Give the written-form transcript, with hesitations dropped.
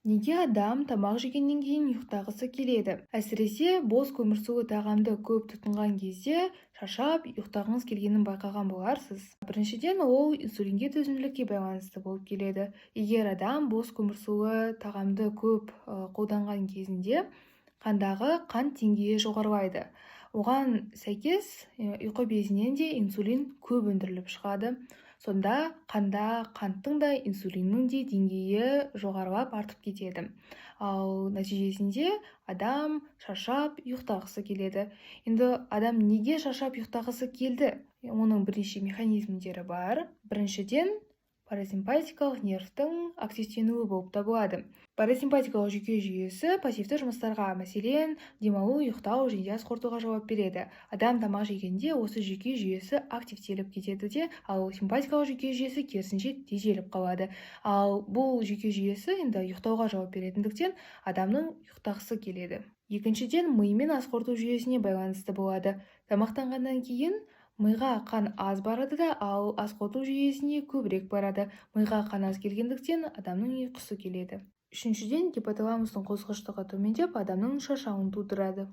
Неге адам тамақ жегеннен кейін ұйықтағысы келеді? Әсіресе бос көмірсулы тағамды көп тұтынған кезде шаршап, ұйықтағыңыз келгенін байқаған боларсыз. Біріншіден, ол инсулинге төзімділікке байланысты болып келеді. Егер адам бос көмірсулы тағамды көп қолданған кезінде, қандағы қант деңгейі жоғарылайды. Оған сәйкес ұйқы безінен де инсулин көп өндіріліп шығады. Сонда қанда қанттың да, инсулиннің де деңгейі жоғарылап, артып кетеді. Ал нәтижесінде адам шаршап, ұйықтағысы келеді. Енді адам неге шаршап, ұйықтағысы келді? Оның бірнеше механизмдері бар. Біріншіден, парасимпатикалық нервтің активтенуі болып табылады. Парасимпатикалық жүйке жүйесі пассивті жұмыстарға, мәселен, демалу, ұйықтау және де ас қорытуға жауап береді. Адам тамақ жегенде осы жүйке жүйесі активтеліп кетеді де, ал симпатикалық жүйке жүйесі керісінше тежеліп қалады. Ал бұл жүйке жүйесі енді ұйықтауға жауап беретіндіктен, адамның ұйықтағысы келеді. Екіншіден, ми мен ас қорыту жүйесіне байланысты болады. Тамақтанғаннан кейін миға қан аз барады да, ал ас қорыту жүйесіне көбірек барады. Миға қан аз келгендіктен, адамның ұйқысы келеді. Үшіншіден, гипоталамустың қозғыштығы төмендеп, адамның шаршауын тудырады.